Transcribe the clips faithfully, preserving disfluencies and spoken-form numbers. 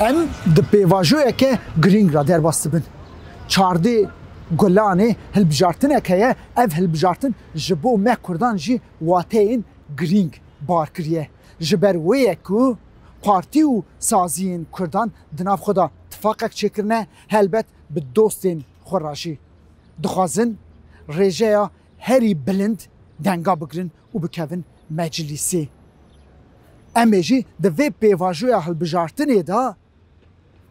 Em di pêvajoyeke girîng re derbas dibin. Çardê Gulanê hilbijartinek heye, ev hilbijartin ji bo me Kurdan jî wateyên girîng bar kiriye. Ji ber wê ye ku partî û saziyên Kurdan di nav xwe de tifaqek çêkirine, helbet bi dostên xwe re jî. Dixwazin rêjeya herî bilind denga bigirin û bikevin meclîsê. Em ê jî di vê pêvajoya hilbijartinê de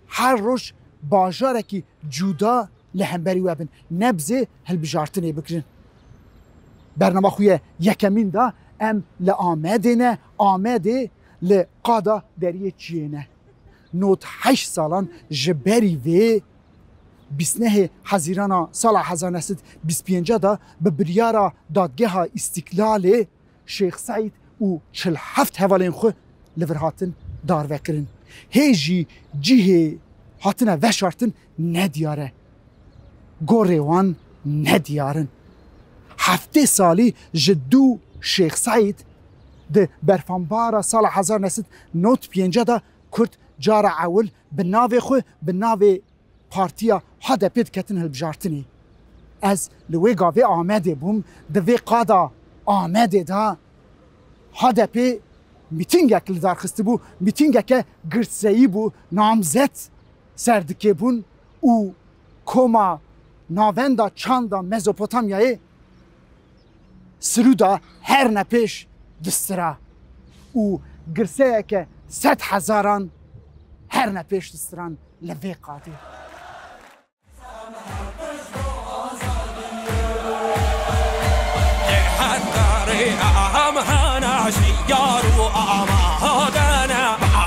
her roj bajarekî cuda li hemberî we bin, nebzê hilbijartinê bigirin. Bernama xwe ye yekemîn de em li Amedê ne, Amedê li qada deriyê çiyê ne. Nod heşt salan ji berî vê bîst nehê Hezîrana sala hezar neh sed bîst pênc de bi biryara Dadgeha Îstîklalê Şêx Seîd û çil heft hevalên xwe li vir hatin darvekirin. Hê jî cihê hatine veşartin nediyar e. Gorê wan nediyar in. Heftê salî ji dû Şêx Seîd di berfanbara sala hezar neh sed nod pênc de Kurd cara ewil bi navê xwe, bi navê partiya H D P diketin hilbijartinê. Ez li wê gavê Amedê bûm, di vê qada Amedê de H D P mîtîngek li dar xistibû, mîtîngeke girseyî bû, namzet serdikê bûn û koma navenda çanda Mezopotamyayê Sirûda hernepêş distira û girseyeke sed hezaran hernepêş distiran li vê qadê. Hekkarê em hene şiyar û amadene,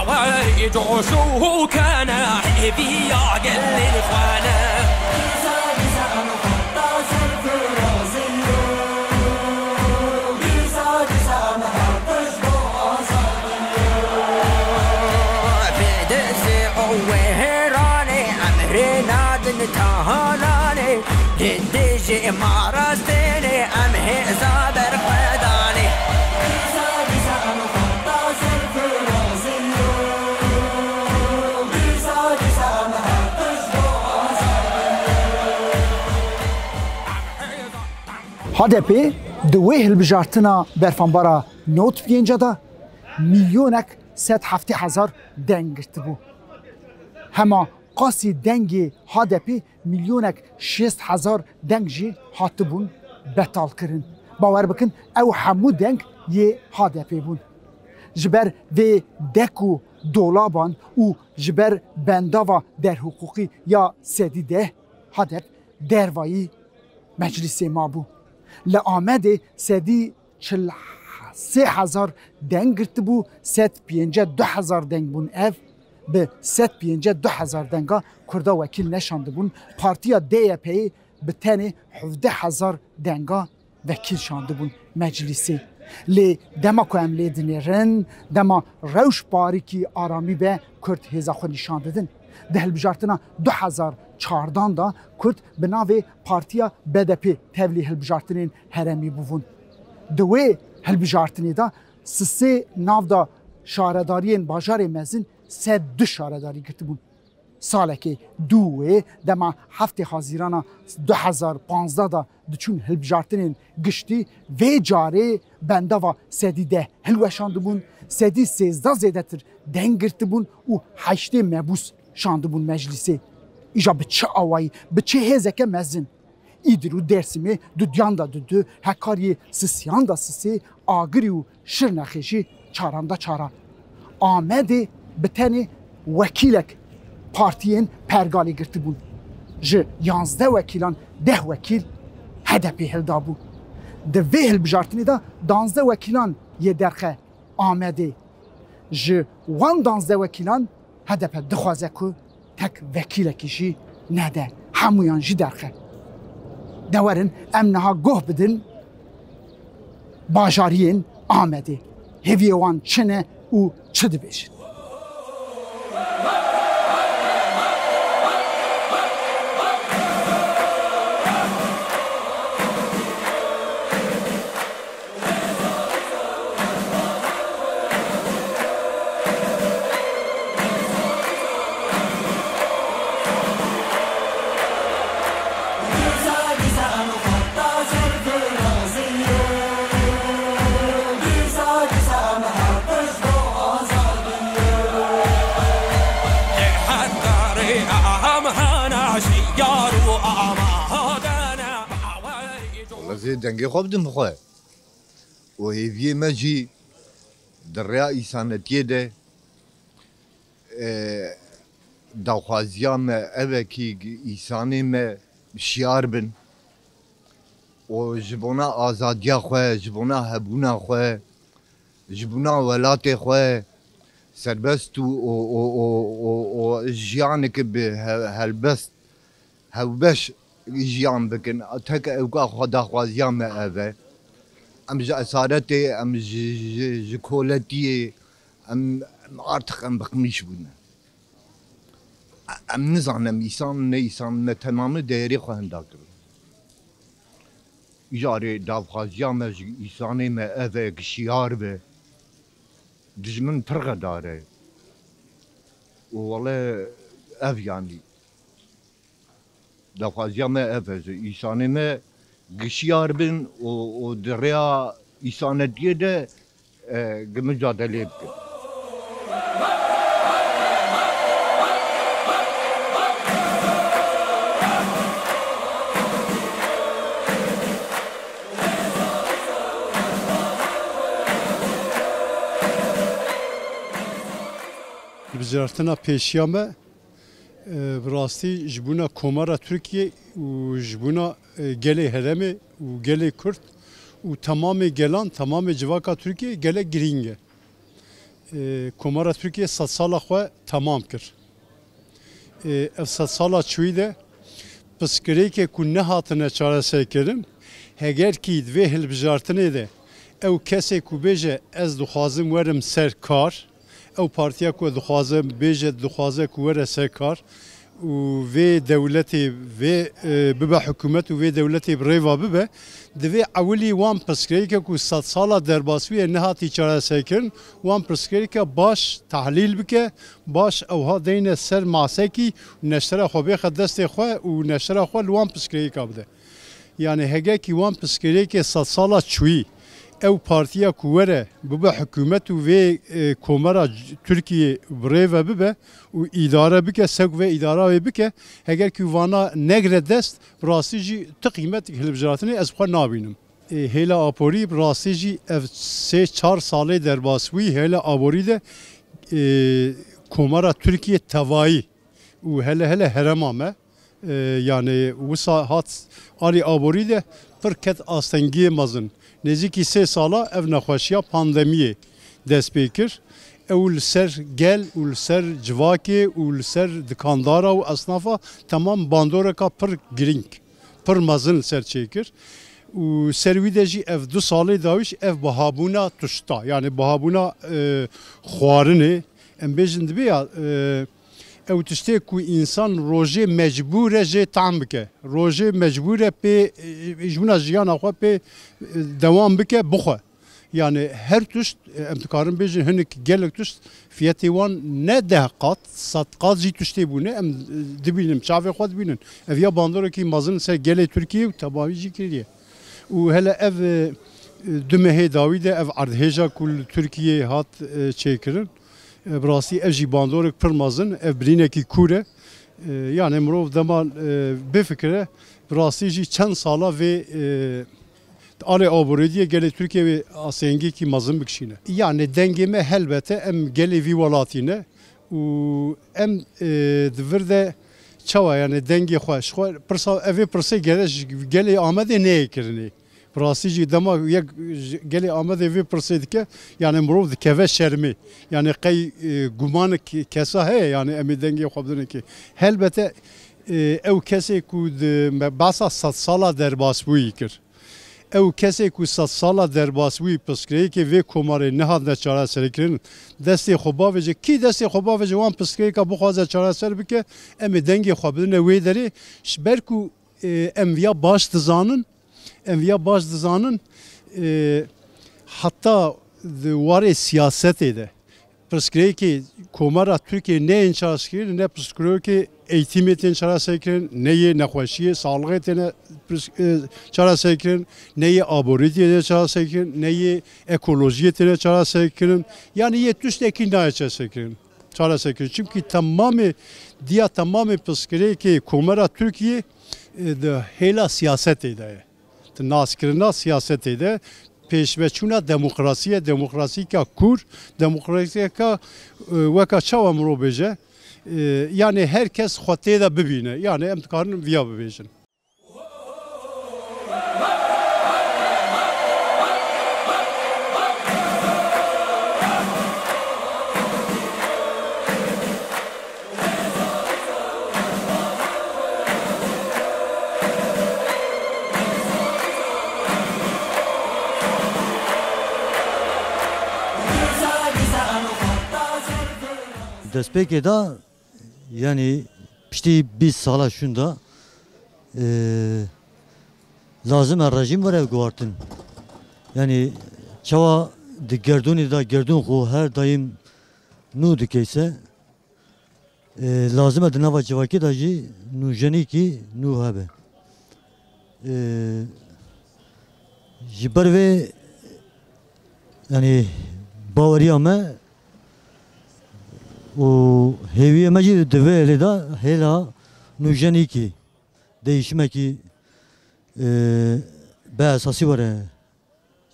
bawerî coş û kene, hêviya gelên xwe ne. Vê dizê û wê hêranê em rê nadin tahalanê. Gindê jê marastênê em hêza berxwedanê. H D P di wê hilbijartina berfanbara nod pênc de milyonek sed heftê hezar deng girtibû. Hema qasî dengê H D P milyonek şêst hezar deng jî hatibûn betalkirin. Bawer bikin, ew hemû deng yê H D P bûn. Ji ber vê dek û dolaban û ji ber bendava derhiqûqî ya sedî deh H D P dervayî meclîsê mabû. Li Amedê sedî çil sê hezar deng girtibû, sed pêncî du hezar deng bûn ev, bi sed pêncî du hezar denga Kurda wekîl neşandibûn. Partiya D Y P'yê bi tenê hevdeh hezar denga vekîl şandibûn meclîsê. Lê dema ku em lê dinêrin, dema rewş parîkî aramî be, Kurd hêza xwe nîşan didin. Di hilbijartina du hezar çardan de Kurd bi navê Partiya B D P tevlî hilbijartinên herêmî bûbûn. Di wê hilbijartinê de sisê navda şaredariyên bajarê mezin sed du şaredarî girtibûn. Salekê dû wê dema heftê Hazîrana du hezar panzdeh de diçûn hilbijartinên giştî, vê carê bendava sedî deh hilweşandibûn, sedî sêzdeh zêdetir deng girtibûn û heştê mebûs şandibûn meclîsê. Îja bi çi awayî, bi çi hêzeke mezin? Îdir û Dêrsimê duduyan da dudu, Hekariyê sisiyan da sisê, Agirî û Şirnexê jî çaran da çaran. Amedê bi tenê wekîlek partiyên pergalê girtibûn. Ji yanzdeh wekîlan deh wekîl H D P hildabû. Di vê hilbijartinê de danzdeh wekîlan yê derxe Amedê. Ji wan danzdeh wekîlan H D P dixwaze ku tek vekîlekî jî nede, hemûyan jî derxe. De werin em niha guh bidin bajariyên Amedê. Hêviyê wan çi ne û çi dibêjin? Dengê xwe bidin bi xwe. Û hêviyê me jî di rêya îsanetiyê de, e, daxwaziya me ev e kî îsanê me şiyar bin û ji bona azadiya xwe, ji bona hebûna xwe, ji bona welatê xwe serbest û, û, û, û, û, û jiyanek bi he-, helbest, hewbeş jiyan bikin. Tek ewka xwe daxwaziya me ev e. Em ji esaretê, em ji, ji, ji koletiyê, em, em artık em bıkmış bûne. Em nizanin em îsan ne îsan, me temamî değerê xwe hinda kirin. Îcarê daxwaziya me ji îsanê me ev e, gişiyar be. Dijmin pir xedar e. Û wele ev yanî. Daxwaziya me ev e, ji îsanê me gişiyar bin û, û di rêya îsanetiyê de, e, gi micadelê bikin. Hilbijartina pêşiya me, e, bi rastî ji bona Komara Tirkiyê û ji bona, e, gelê herêmê û gelê Kurd û temamê gelan, temamê civaka Tirkiyê gelek girîng e. E, Komara Tirkiyê sedsala xwe temam kir. E, ev sedsala çûyî de pirsgirêkê ku nehatine çareserkirin, heger kî di vê hilbijartinê de ew kesê ku bêje, ez dixwazim werim ser kar, ew partiya ku dixwaze bêje, dixwaze ku were ser kar û vê dewletê, vê, e, bibe hikûmet û vê dewletê bi rêva bibe, divê ewilî wan pirsgirêke ku sedsala derbas bûye nehatî çareserkirin, wan pirsgirêke baş tehlîl bike, baş ewha deyne ser masekî û neştera xwe bêxe destê xwe û neştera xwe li wan pirsgirêka bide. Yanî hegekî wan pirsgirêkê sedsala çûyî, ew partiya ku were bibe hikûmet û vê, e, komera c-, Tirkiyê bi rê ve bibe û îdare bike, sewk vê îdara wê bike, heger ku vana negre dest, bi rastî jî tu qîmet hilbijartinê ez bi xwe nabînim. E, hêla aborî bi rastî jî ev sê çar salê derbas bûyî, hêla aborî de, e, komera Tirkiyê tevayî û hele hele herêma me, e, yanî wisa hat alî aborî de pir ket astengiyê mezin. Nêzîkî sê sala ev nexweşiya pandemiyê dest pê kir. Ew li ser gel û li ser civakê û li ser dikandara û esnafa temam bandoreka pir girîng, pir mezin li ser çêkir. Û ser wî de jî ev du salê dawî jî ev bihabûna tişta, yanî bihabûna, e, xwarinê, em bêjin dibê ya, e, ew tiştê ku însan rojê mecbûr e jê tam bike, rojê mecbûr e pê, e, ji bona jiyana xwe pê, e, dewam bike, bixwe. Yanî her tişt, e, em dikarin bêjin hinek gelek tişt fiyetê wan ne deh qat, sed qat jî tiştê bûne, em, e, dibînin, çavê xwe dibînin. Ev ya bandorekî mezin ser gelê Tirkiyê û tevayî jî kiriye. Û hele ev, e, e, du mehê dawî de ev erdhêja ku li Tirkiyê hat, e, çêkirin, e, bi rastî ev jî bandorek pir mezin, ev birînekî kûr e. E, yanî mirov dema, e, bifikire, bi rastî jî çend sala vê, e, alê aborî dî ye gelê Tirkiyê wê astengiyekî mezin bikişîne. Yanî dengê me helbete em gelê vî welatî ne û em, e, di vir de çawa, yanî dengê xwe, ji xwe pirsa, evê pirsê gere ji gelê Amedê neyê kirinê. Bi rastî jî dema yek ji gelê Amedê vê pirsê dike, yanî mirov dikeve şermê. Yanî qey, e, gumanek kesa heye, yanî em ê dengê xwe bidinekê. Helbete, e, ew kesê ku di me behsa sedsala derbasbûyî kir. Ew kesê ku sedsala derbasbûyî pirsgirêkê vê komarê nehatine çareserkirin, destê xwe bavêje. Kî destê xwe bavêje wan pirsgirêka bixwaze çareser bike, em ê dengê xwe bidine wê derê. Ji ber ku, e, em viya baş dizanin, em viya baş dizanin, e, heta di warê siyasetê de pirsgirêkê komara Tirkiyê ne yên çareserkirin, ne pirsgirêkê eğitimê tên çareserkirin, ne yê nexweşiyê, saxlixê têne pirs-, e, çareserkirin, ne yê aborîtiyê têne çareserkirin, ne yê ekolojiyê têne çareserkirin. Yanî yê tiştekî nayê çareserkirin. Çareserkirin. Çimkî temamê, diya temamê pirsgirêkê komara Tirkiyê, e, di hêla siyasetê de ye. Naskirina siyasetê de pêşveçûna demokrasiyê, demokrasiyeka kûr, demokrasiyeka, e, weka çawa mirov bêje, e, yanî her kes xwe tê de bibîne. Yanî em dikarin viya bibêjin. Destpêkê de, yanî piştî bîst sala şûnda, e, lazim e rejîm were guhartin. Yanî çawa di gerdûnê de gerdûn xwe her daîm nû dikeyse, e, lazim e di nava civakê de jî nûjenîkî nû hebe. E, ji ber vê, yanî baweriya me û hêviyê me jî di vê êlê de hêla nûjenîkî, değişimekî, e, bi esasî were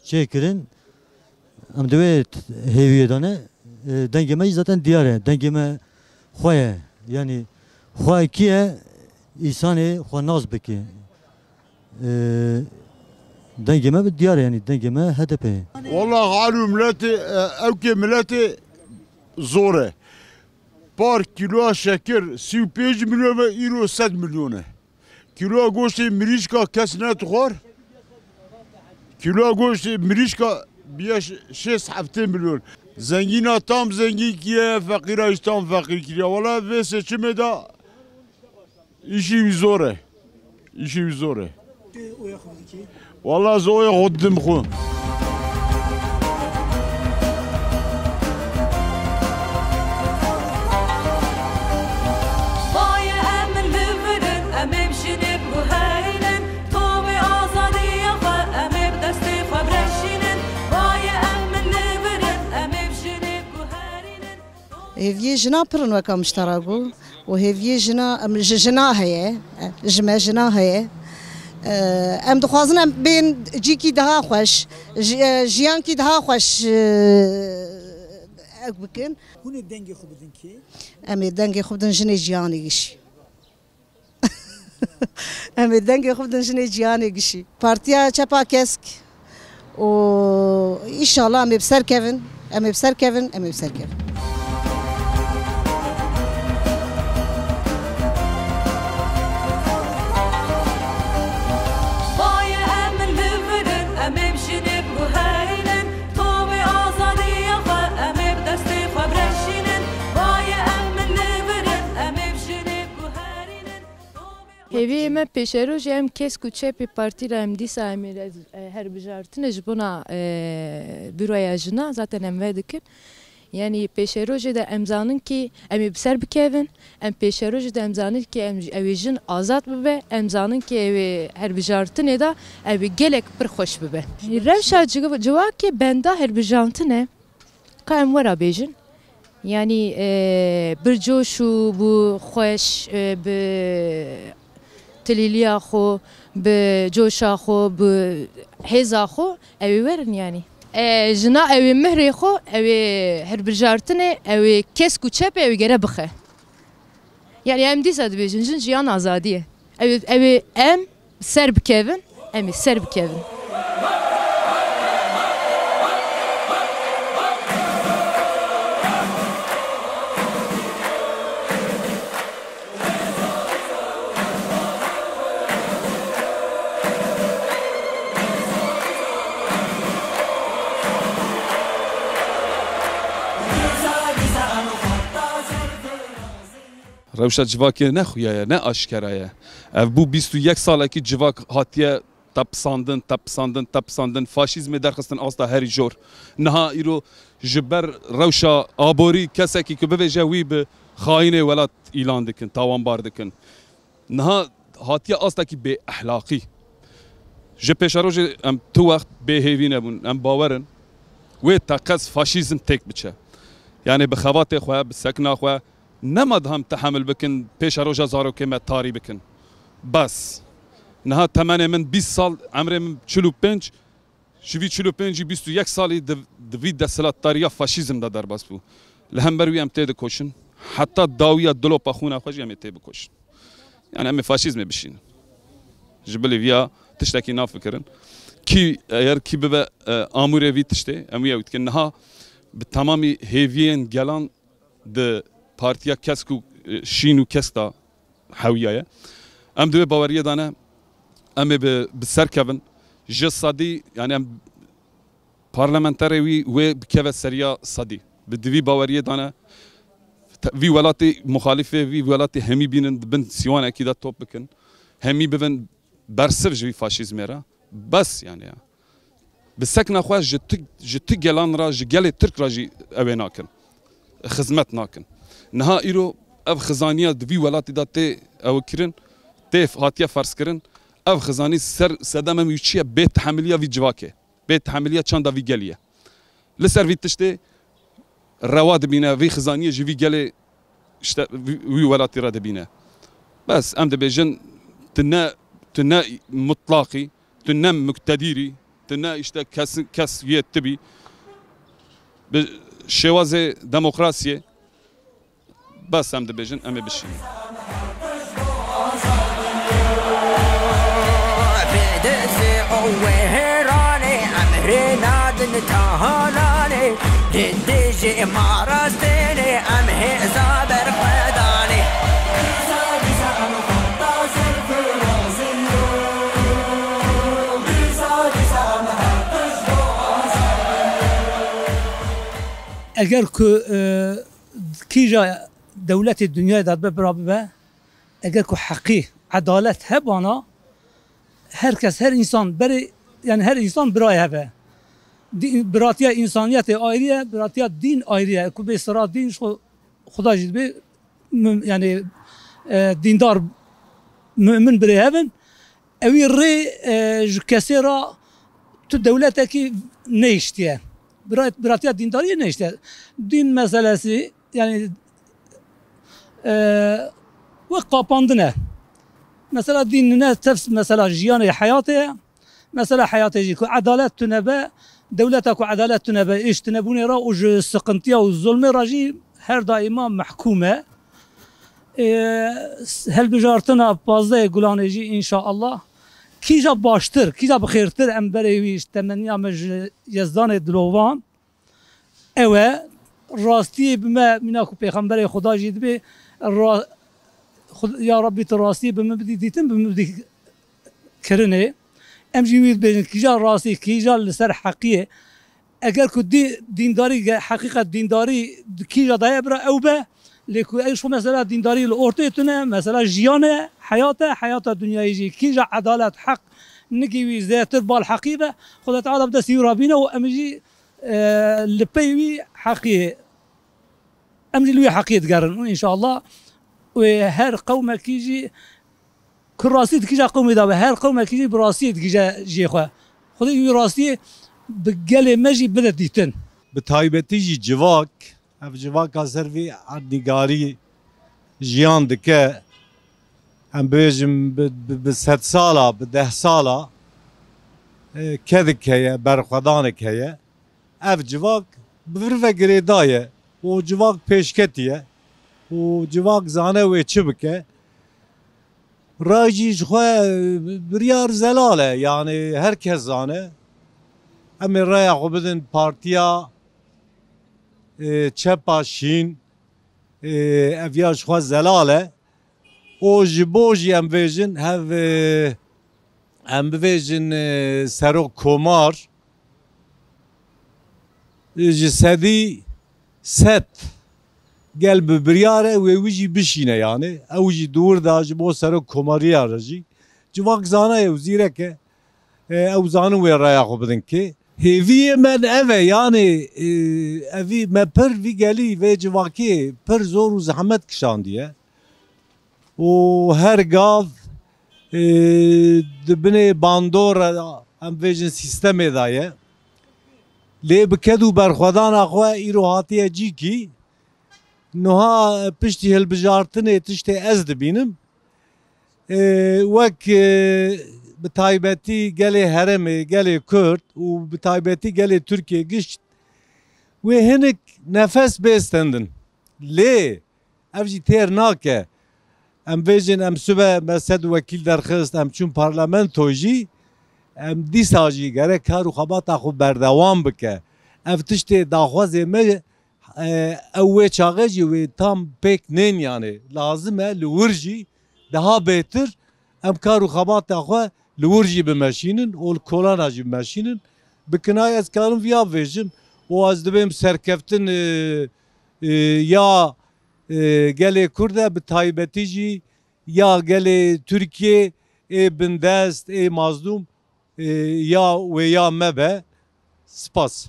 çêkirin. Em di wê hêviyê de ne. E, dengê me jî zaten diyar e. Dengê me xwe ye. Yanî xwe kî ye? Îsanê xwe nas bike. E, dengê me bi diyar e, yanî dengê me H D P ye. Wala hal û miletê, e, ewkê miletê zor e. Par kîloya şekir sî û pênc milyon ve, îro sed milyon e. Kîloya goştê mirîşka kes nedixwar. Kîloya goştê mirîşka biye ş-, şêst heftê milyon. Zengîna tam zengîn kiriye, feqîra jî tam feqîr kiriye. Wala vê seçimê de îşî wî zor e. Îşî wî zor e. Oya xwe bidikî? Wala ez oya xwe didim xwe. Baye em li vir in, em ê bi jinê biguherînin. Tomê azadiya xwe, em ê bi destê xwe bireşînin. Baye em li vir in, em ê bi jinê biguherînin. Hêviyê jina pir in weka min ji te re got û hêviyê jina, em, ji jina heye, ji me jina heye. Em dixwazin em bên cîkî daha xweş, ji-, jiyankî daha xweş, e, ek bikin. Hûn ê dengê xwe bidin kê? Em ê dengê xwe bidin jinê Cîhanê Gişî. Em ê dengê xwe bidin jinê Cîhanê Gişî. Partiya Çepa Kesk û înşallah em ê bi ser kevin, em ê bi ser kevin, em ê bi ser kevin. Baye em li vir in, em ê bi jinê biguherînin. Tomê azadiya xwe, em ê bi destê xwe bireşînin. Baye em li vir in, em ê bi jinê biguherînin. Hêviyê me pêşerojê em kesk û çepê partî re em dîsa em ê re, e, herbijartine ji bona, e, Buroya Jina zaten em vedikin. Yanî pêşerojê de em zanin kî em ê bi ser bikevin, em pêşerojê de em zanin kî em, ew ê jin azad bibe, em zanin kî ew ê herbijartinê de ew ê gelek pir xweş bibe. Rewşa ci-, civakê benda herbijartin e. Ka em wera bêjin. Yanî, e, bi coş û bi xweş, e, bi tilîliya xwe, bi coşa xwe, bi hêza xwe, ew ê werin yanî. E, jina ew ê mihrê xwe, ew ê hilbijartinê, ew ê kesk û çepê ew ê gere bixe. Yanî em dîsa dibêjin, jin jiyan azadî ye. Ew ê, ew ê em ser bikevin, em ê ser bikevin. Rewşa civakê ne xuya ye, ne aşkera ye. Ev bû bîst û yek salekî civak hatiye tepisandin, tepisandin, tepisandin. Faşîzmê derxistin asta herî jor. Niha îro ji ber rewşa aborî kesekî ku bivêje wî bi xayînê welat îlan dikin, tawanbar dikin. Niha hatiye astekî bêehlaqî. Ji pêşerojê em tu wext bêhêvî nebûn. Em bawer in wê teqez faşîzm têk biçe. Yanî bi xebatê xwe, bi sekna xwe, nema diham tehemil bikin, pêşeroja zarokê me tarî bikin. Bes. Niha temenê min bîst sal, emrê min çil û pênc, ji vî çil û pêncî bîst û yek salî di, di vî desthilatdariya faşîzm de derbas bû. Li hember wî em tê dikoşin. Heta dawiya dilopa xûna xwe jî em ê tê bikoşin. Yani em ê faşîzmê bişînin. Ji bilî viya tiştekî nafikirin. Kî eger kî bibe, e, amûrê vî tiştê, em wî ew dikin. Niha bi temamî hêviyên gelan di Partiya Kesk û, e, Şîn û Kesk de hewiyaye. Em di wê baweriyê de ne, em ê bi, bi ser kevin. Ji sedî, yani em parlamenterê wî wê bikeve seriya sedî. Bi di vî baweriyê de ne, te-, vî welatê muxalîfê, vî welatê hemî bînin di bin sîwanekî de top bikin. Hemî bibin bersiv ji vî faşîzmê re. Bes yani ya. Bi sekna xwe ji tu, ji tu gelan re, ji gelê Tirk re jî ew ê nakin. Xizmet nakin. Niha îro ev xizaniya di vî welatî de tê ew kirin, tê hatiye ferzkirin. Ev xizanî ser sedema wî çi ye? Bêtihemiliya vî civakê. Bêtihemiliya çanda vî gelî ye. Li ser vî tiştê rewa dibîne, vî xizaniyê ji vî gelê, işte, wî, wî welatî re dibîne. Bes, em dibêjin, tu ne, tu ne mutlaqî, tu ne muktedîrî, tu ne, işte, kes, kes yê tibî. Bi şêwazê demokrasiyê, bes em dibêjin, em ê bişînin. Vê dizê û wê hêranê em rê nadin tahalanê. Li dijî marastênê em hêza berxwedanê. Eger ku, e, kîja dewletê dinyayê de dibe bira bibe, eger ku heqî, edalet hebana, her kes, her însan berê, yani her însan birayê hebe. Dî-, biratiya însaniyetê ayrî ye, biratiya dîn ayrî ye. Ku bê sira dîn ji xwe, Xuda jî dibê mum-, yani, e, dîndar, mumin birê hebin. Ewî rê, e, ji kesê re tu dewletekî nehiştiye. Bira-, biratiya dîndariyê nehiştiye. Dîn meselesi, yani, e, wek qapandin e. Mesela dîn ne tevs mesela jiyanê heyatê ye. Mesela heyatê jî ku edalet tune be, dewleta ku edalet tune be, êş tune bûnê re û ji siqintiya û zulmê re jî her daîma mehkûm e. Ê, s-, hilbijartina pazdehê Gulanê jî înşaallah kîja baştir, kîja bi xêrtir em berê wî ji temeniya me ji Yezdanê dilovan. Ew e, rastiyê bi me, mîna ku Pêxemberê Xuda jî dibê, ra-, Xud-, ya Rabbî, tu rastiyê bi min bidî dîtin, bi min bidî kirinê. Em jî wî dibêjin, kîja rastî, kîja li ser heqiyê. Eger ku dî-, dîndarî, ge-, heqîqet dîndarî di kîja daye bira ew be, lê ku ew ji xwe mesela dîndarî li ortê tune, mesela jiyan e, heyat e, heyata dinyayê jî kîja edalet, heq, nigî wî zêtir bal heqî be, Xuda Teala bi destî wî rabîne û em jî e, li pey wî heqiyê, em jî li wî heqiyê digerin û înşallah wê her qewmekî jî ku rastî di kîja qewmê de be, her qewmekî jî bi rastiyê digije cihê xwe. Xwedê wî rastiyê bi gelê me jî bide dîtin. Bi taybetî jî civak, ev civaka ser vî erdnîgarî jiyan dike, em bibêjin bi, bi, bi sedsala, bi dehsala, e, kedek heye, berxwedanek heye. Ev civak bi vir ve girêdaye û civak pêşketî ye û civak zane wê çi bike. Ray jî ji xwe, e, biryar zelal e, yanî her kes zane. Em ê raya xwe bidin partiya, e, çepa şîn, e, ev ya ji xwe zelal e. Û ji bo jî em bêjin hev, e, em bibêjin, e, serok komar, e, ji sedî sed gel bi biryar e wê wî jî bişîne, yanî ew jî di wir de ji bo serok komariya re jî civak zana ye û zîrek e. E, ew zanin wê raya xwe bidin kê. Hêviyê me ev e, yanî, e, evî me pir vî gelî vê civakê pir zor û zehmet kişandiye. Û her gav, e, di binê bandora, em bêjin, sîstemê de ye. Lê bi ked û berxwedana xwe îro hatiye cîkî. Niha piştî hilbijartinê tiştê ez dibînim. Ê, wek, ê, bi taybetî gelê herêmê, gelê Kurd û bi taybetî gelê Tirkiyê gişt wê hinik nefes bê stendin. Lê ev jî têr nake. Em vêjin, em sibe me sed wekîl derxist, em çûn parlamento jî, em dîsa jî gerek kar û xebata xwe berdewam bike. Ev tiştê daxwazê me, e, ew wê çaxê jî wê tam pêk nên, yanê lazim e li wir jî daha bêtir em kar û xebata xwe li wir jî bimeşînin û li kolana jî bimeşînin. Bi kinayê ez karim viya bivêjim û ez dibêm serkeftin, e, e, ya, e, gelê Kurd e, bi taybetî jî ya gelê Tirkiyê ê bindest, ê mazlûm, e, ya wê ya me be. Spas.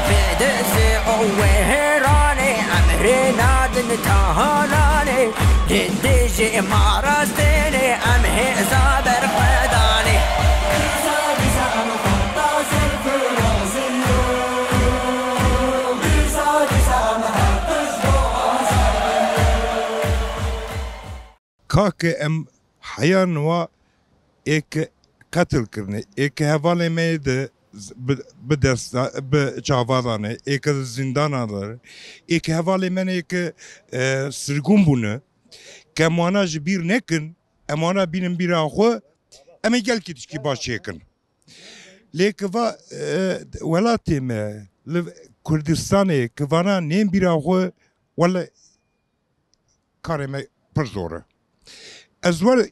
Bi dizê û wêranê em rê nadin talanê. Li dijî marastênê em hêza berxwedanê. Ka ke em heya niha ê ke qetil kirine, ê ke hevalê me yê di z-, bi, bi dest da, bi çava dane, ê ke di zîndana de, ê ke hevalê me yê ke, e, sirgûn bûne, ke em wana ji bîr nekin, em wana bînin bîra xwe, em ê gelkî tişkî baş çêkin. Lê ke va, e, welatê me, li Kurdistanê, ke vana nên bîra xwe, wele karê me pir zor e. Ez wer,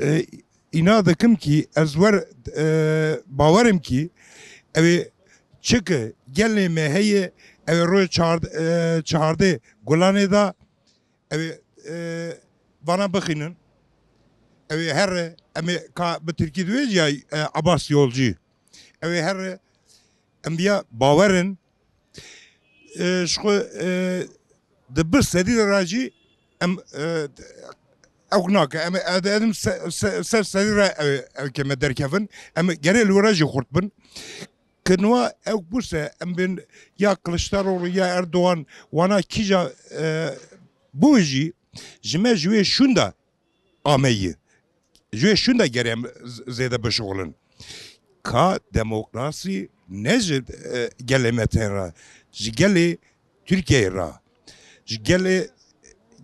e, îna dikim kî, ez wer, e, bawerim kî, ew ê çike gelê me heye, ew ê royê çard-, e, çardê Gulanê da, ew ê, e, vana bixînin. Ew ê here, em ê ka bi tirkî divêjî ya, e, Abbas Yolcî. Ew ê here, em viya bawer in. E, ji xwe, e, di bir sedî de re jî em, e, ew nake. Em ê, e, em se-, se-, ser sedî re ew, ew ke me derkevin. Em ê gerê li wir re jî xurt bin. Ke niha ew bûse em bên ya Kiliçdaroglu ya Erdogan wana kîja, e, bû jî ji me ji wê şûnda ameyî. Ji wê şûnda gerê em z-, zêde bişixulin. Ka demokrasî ne ji, e, gelê me tên re, ji gelê Tirkiyeyê re, ji gelê,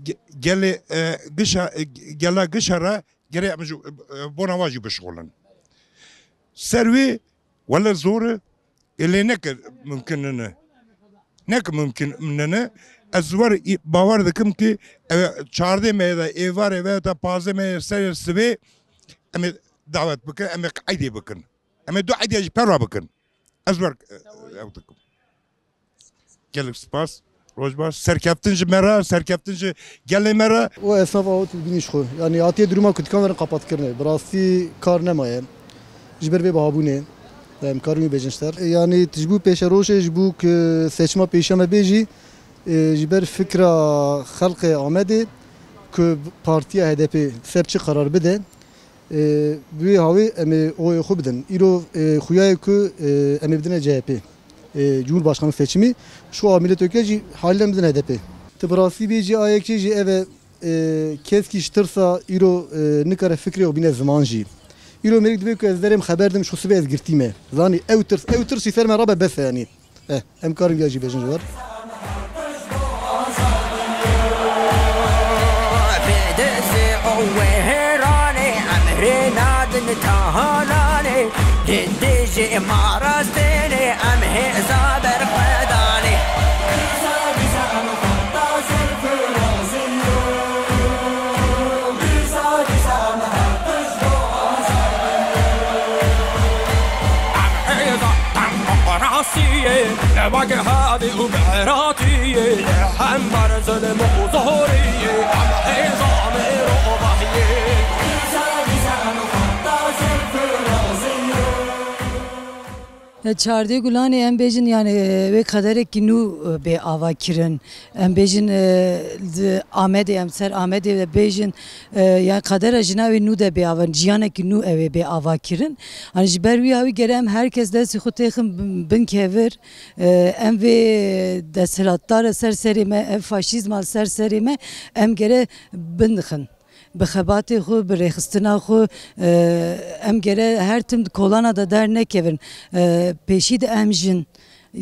ge-, gelê, e, gişa, e, gela gişa re gerê em ji, e, bona wa jî bişixulin. Ser wê wele zor e, ê lê neke mumkin nine. Neke mumkin nine. Ez wer î-, bawer dikim ki ev çardê me de êvarê ve ta pazdeh me serê sibê em ê dawet bikin, em ê qeydê bikin. Em ê du eydiya jî perwa bikin. Ez wer, e, ew dikim. Gelek spas. Roj baş. Serkeftin ji me re, serkeftin ji gelê me re. O esnaf avêt bînî ji xwe. Yani hatiye duruma ku dikan verin qapatkirinê. Bi rastî kar nemaye. Ji ber vê bihabûnê. Em karin wî bêjin ji ter. Yani ji bo pêşerojê, ji bo ku seçima pêşiya me bê jî, e, ji ber fikra xelkê Amedê ku partiya H D P ser çi qerar bide, e, bi wê hawê em ê oyê xwe bidin. Îro, e, xuya ye ku, e, em ê bidine C H P. E, Cumhurbaşkanı seçimi. Ji xwe a mîletokê jî haliyle em bidin H D P. Ti bi rastî bêjî a yekê jî ev e, e, keskî ji tirsa îro, e, nikare fikrê xwe bîne ziman jî. Îro mêrik divê ku ez derêm xeber dim, ji xwe sibê ez girtî me. Zanî ew tirs, ew tirs jî ser me rabe bes e yanî. Eh, em karin viya jî bêjin ji wer. Bi dizê û wêranê em rê nadin talanê. Li dijî marastênê em hêza berxwedanê. Em hêza demokrasiyê, ne wek hadî û beratiyê, li hember zilm û zoriyê, em hêza mirovahiyê. E, çardê Gulanê em bêjin, yani, e, wê qederekî nû, e, bê ava kirin. Em bêjin, e, di Amedê, em ser Amedê de bêjin, e, yani qedera jina wê nû de bê ava, ciyanekî nû ew ê bê ava kirin. Hani ji ber wî hawî gere em her kes destê xwe têxin bin, bin kevir, e, em vê desthilatdara ser serê me, ev faşîzma li ser serê me, em gere bindixin. Bi xebatê xwe, bi rêxistina xwe, e, em gere her tim di kolana de dernekevin. E, pêşî de em jin,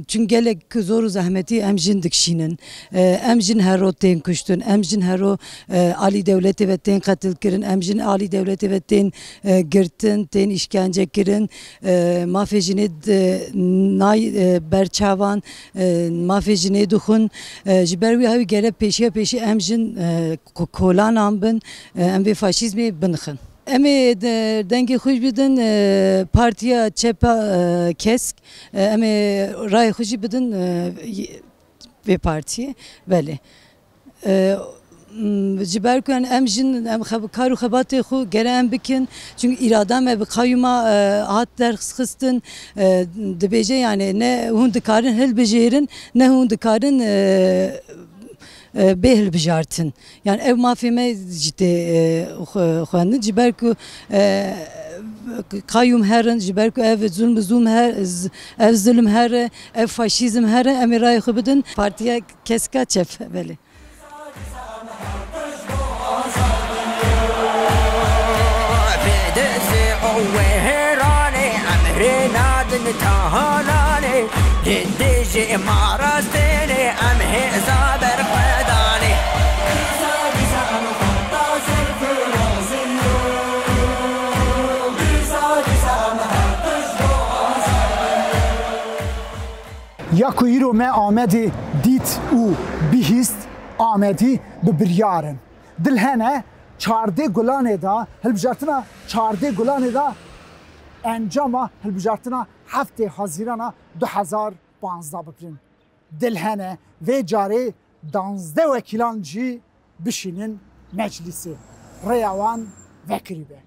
çun gelek zor û zehmetî em jin dikişînin. E, em jin her ro tên kuştin, em jin her ro, e, alî dewletê ve tên qetil kirin, em jin alî dewletê ve tên, e, girtin, tên îşkence kirin. E, mafê jinê di, nay, e, berçavan, e, mafê jinê dixwin. E, ji ber wî hawî gere pêşiya pêşî em jin, e, ko-, kolanan bin, e, em vê faşîzmê binixin. Em ê de-, dengê xwe jî bidin, e, Partiya Çepa, e, Kesk, e, em ê rayê xwe jî bidin, e, y-, vê partiyê. Belê. E, m, ji ber ku em, em jin, em xeb-, kar û xebatê xwe gere em bikin. Çünkü îrada me bi qayûma, e, hat derxistin. E, dibêje, yani, ne hûn dikarin hilbijêrin, ne hûn dikarin, e, e, bê hilbijartin. Yani ev mafê me jî tê, e, xwe-, xwendin. Ji ber ku, e, qayûm herin, ji ber ku ev zulm, zulm her, z-, ev zulm here, ev faşîzm here, em ê rayê xwe bidin Partiya Keska Çep, belê. Bi dizî û wêranê em rê nadin tahananê. Hindê jî marastênê em hêza berxwedanê. Ya ku îro me Amedê dît û bihîst, Amedî bi biryar in. Dil hene çardê Gulanê de, hilbijartina çardê Gulanê de encama hilbijartina heftê Hazîrana du hezar panzdeh bipirin. Dil hene vê carê danzdeh wekîlan jî bişînin meclîsê. Rêya wan vekirî be.